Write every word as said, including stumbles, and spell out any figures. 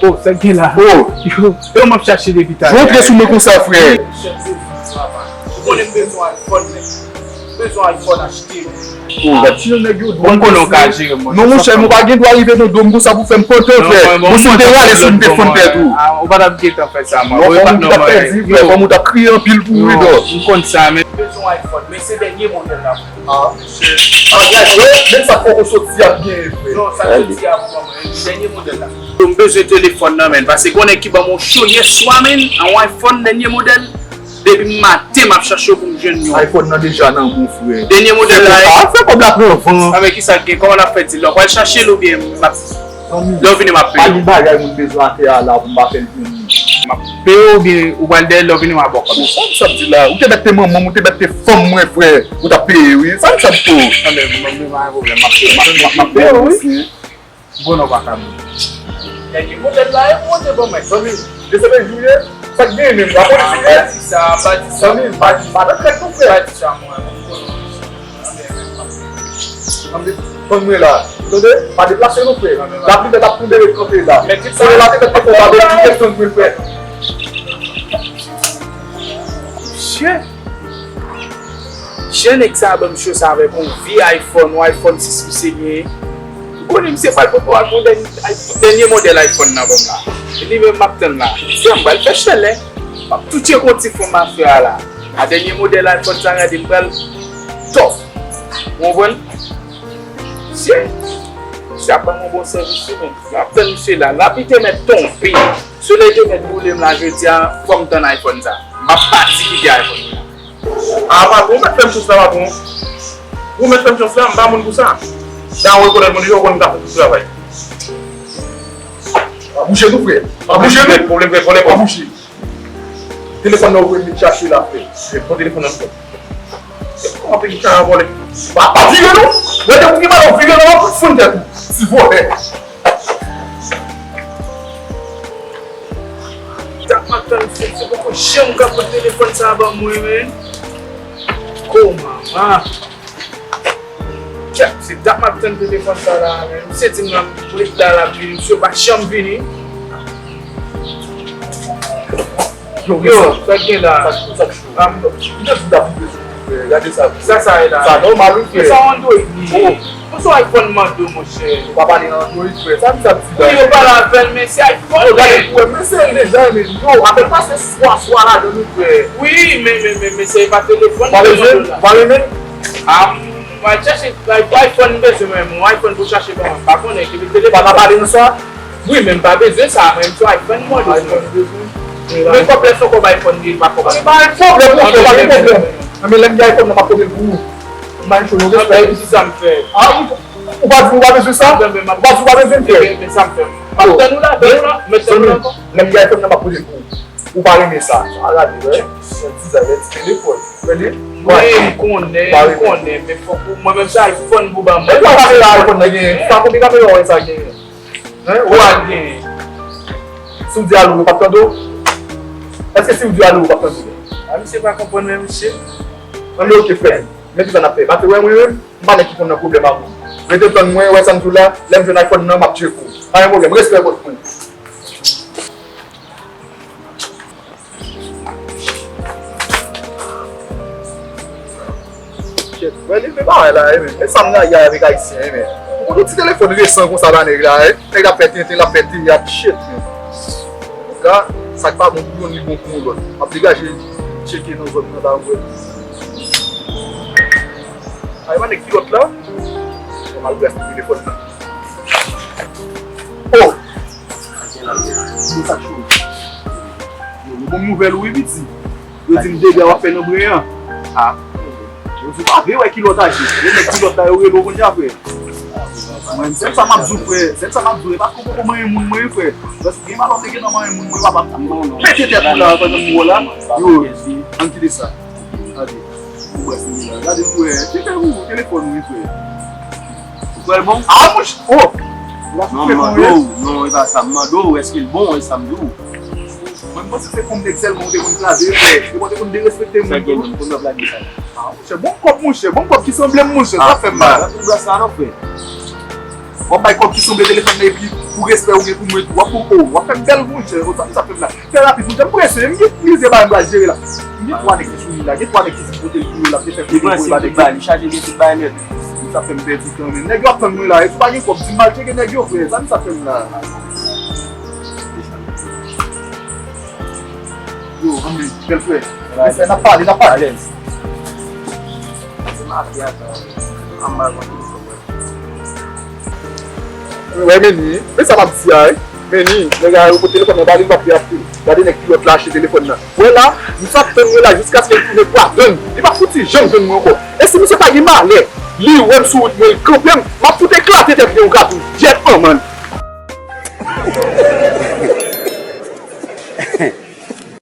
Oh, sa k gen la? Oh. Yo, yo, m ap chache depi talè. Rantre sou mwen konsa, frè. Chèf de zis, papa. Ou konnen m bezwen iPhone, men. M bezwen iPhone achte. Oh, gad. Sinon, nèg yo dwòl. Bon, konnen w ka jere, mwen. Non, monchè, nou pa gen dwa rive nan do m konsa pou fè m pantan, frè. Bon, si w te rale sou m te fann tèt ou. Ah, ou pa t ap gentan fè sa, mwen. Non, kòm ou t ap pèdi, frè, kòm ou t ap kriye anpil pou ou, non. M konn sa, men. M bezwen iPhone, men se dènye modèl la. Ah, mesye. Ah, gad, wè, menm sa k poko soti ap genyen, frè. Non, sa k soti ap pran, mwen. Dènye modèl la. Yo, m bezwen telefòn nan, men. Paske konnen ki ban m yon cho yèswa, men. Yon iPhone, dènye modèl. Depi maten, m ap chache yo pou m jwenn yon. iPhone nan deja nan men w, frè. Dènye modèl la, fè kòb la pran van. Sa men ki sa k gen? Kòman n ap fè di l? Lè w pral chache l oubyen m ap, lè w vini, m ap peye w? Pa gen bagay moun bezwen atè a la pou m pa fè l vini. M ap peye w oubyen ou pral dèyè l, lè w vini, m ap ba w kòb la. Sa m sa ap di la? Ou te mèt te manman m, ou te mèt te fanm mwen, frè. Ou t ap peye, wi. Sa m sa ap di w? Anben, mwen, mwen, pa gen pwoblèm, m ap peye w, wi. Bon, non, pa ka bon. Dènye modèl la, e pou monte ban mwen, zanmi. Desann jou ye, sa k genyen menm? Lapolis ou ye? Pa di sa, pa di sa. Zanmi, pa di, pa nan trèt nou, frè. Pa di sa, mwen. Zanmi, tann mwen la. Tande? Pa deplase non, frè. Lapli fèt ap tonbe, ret kanpe la. Soleil la te fèt poko leve, ou te tann mwen, frè. Shit. Jan nèg sa a ban m cho sa avèk yon vye iPhone, yon iPhone sis misye genyen. Ou konnen misye pral poko al pran dènye, dènye modèl iPhone nan ban m la. Epi li menm m ap tann la. Frè m pral fè chalè. M ap tou tcheke yon ti fon mafya a la. A dènye modèl iPhone sa, gade m pral top. Ou konprann? Misye, misye ap ban m yon bon sèvis wi menm. M ap tann misye la. Lapli te mèt tonbe. Solèy te mèt boule m la jodi a, fò m tann iPhone sa. M ap pati kite iPhone mwen la. Ah, patwon, ou mèt fè m chans la, patwon. Ou mèt fè m chans la, m pa moun pou sa. Sa ou rekonèt mwen deja, ou konn m ka fè tout travay. Pa bouje tou, frè. Pa bouje tou. Pwoblèm, pwoblèm, pwoblèm. Pa bouje. Telefòn nan ou vle m vin chache la, frè. Pran telefòn nan, frè. Kòman peyi sa a vòlè? Pa, pa vire non. Wè, depi ou gen malè, ou vire non, ou fout tèt ou. Ti vòlè. Dat m ap tann fèt, se poko janm ka pran telefòn sa a ban mwen, men. Ko manman. Kèt, se dat m ap tann telefòn sa la, men. Misye di m nan minit la l ap vini, misye pa janm vini. Yo, yo, sa k gen la? Sa k cho, sa k cho. M te di w ta pou bezwen, frè. Gade sa. Sa, sa ye la? Sa nòmal, wi, frè. Sa Android li ye. Oh. Bon, se iPhone mande w, monchè. Ou pa pale nan Android, frè. Sa misye ap di la? Wi, yo pale avè l, men se iPhone. Yo, gade pou wè, men se l deja, men yo, apèl pase swa, swa ladan nou, frè. Wi, men, men, men, men se pa telefòn. Ou pa bezwen? Ou pa renmen? Ah, m al chache iPhone, m bezwen menm. Yon iPhone pou chache ban mwen. M pa konnen ki telefòn. Pa ka pale nan sa? Wi, men m pa bezwen sa, men m sou iPhone mwen. iPhone bezwen. Men kòb la se yon kòb iPhone li ye, pa kòb. Pa gen pwoblèm, monchè, pa gen pwoblèm. Nan men lè m gen iPhone nan, m ap pote l pou ou. M bay cho, yo respè. Anben, ki sa m fè? Ah, ou, ou pa di ou pa bezwen sa? Anben, men m ap. Ou pa di ou pa bezwen, frè? Men, men sa m fè. M ap tann ou la, tann ou la, m ap tann ou la ankò. Lè m gen iPhone nan, m ap pote l pou ou. Ou pa renmen sa. Sa gade, wè. Yon ti zafè, ti telefòn. Wè li? Wi, m konnen, m konnen, men fòk ou, mwen menm se iPhone pou ban mwen. E pa kamera iPhone nan genyen? Sa konbyen kamera w wè sa genyen? Hein? Ou pa genyen. Si w di alo, yo p ap tande w? Èske si w di alo, yo p ap tande w? A, misye pa konprann menm, mesye. Anben, oke, frè m. Men kisa n ap fè? Pa te wè mwen menm? M pa nèg ki konn nan pwoblèm ak ou. Rete tann mwen, wè sa m di w la, lè m jwenn iPhone nan, m ap tcheke w. Pa gen pwoblèm, respè bòs mwen. Shit, wè li vle bagay la, wi, men. Men sa m rayi avèk ayisyen, wi, men. Ou konn yon ti telefòn resan konsa la, nèg la, wi. Nèg la ap fè tenten, l ap fè teyat, shit, men. Ga, sa k pa bon pou youn, li bon pou yon lòt. M ap degaje tcheke nan zòn nan la, wè. Ay, pa nèg ki lòt la? Mwen mal brase telefòn nan. Oh! Yo, sa k cho. Yo, yo bon nouvèl wi, piti. Yo di m dega w ap fè nan bren an. Ah. Yo di w pa vle wè kilòt aje. Yo nèg kilòt la, yo rele w kounye a, frè. Mwen, sèl sa m ap di w, frè. Sèl sa m ap di w, e pa twò poko manyen moun mwen, frè. Paske gen malè w te gentan manyen moun mwen, papa. Pete tèt ou la, pandan m wè w la. Yo, ann kite sa. Gade. Ou wè, se li la. Gade pou wè. Se fè ou, telefòn ou, frè. Ou kwè l bon? Ah, mouch! Oh! Non, m mande w. Non, e pa sa. M mande w, èske l bon, e sa m di w. Mwen, m panse se fanm nèg sèlman ou te konn kraze, frè. Ou pa te konn derespekte moun. Sa gen menm, konn ap lage sa. Ah, monchè, bon kòb, monchè. Bon kòb ki sanble m, monchè. Sa fè m mal. Ah, la, tout bras la, non, frè. W ap bay kòb ki sanble telefòn nan epi pou respè ou gen pou mwen tou. W ap, oh, w ap fè m bèl, monchè. Oh, sa, sa fè m la. Fè rapid, monchè, m prese. M gen plizyè bagay m pral jere la. M gen twa nèg ki sou li la. Gen twa nèg ki di m kote l pou yo la. Depanse m tout bagay, li chaje gen tout bagay nèt. Sa fè m pèdi tan, men. Nèg yo ap tann mwen la. E si w pa gen kòb, di m al tcheke nèg yo, frè. Sa, sa fè m la. Yo, anmwe, bèl frè. Bèl frè, n ap pale, n ap pale. Alèz. Se mafya sa. Anba konn. Wè, men ni, men sa m ap di a, wi. Men ni, nèg la, yo pote telefòn nan ba li, li p ap fè afè. Gade nèg kilòt la achte telefòn nan. Wè la, m sa ap tann wè la jiskaske l tounen twa gang. Li p ap fouti janm jwenn mwen ankò. E si misye pa gen malè, li wè m sou wout mwen, li kanpe m, m ap fout eklate tèt li yon katouch. Jèt manman l.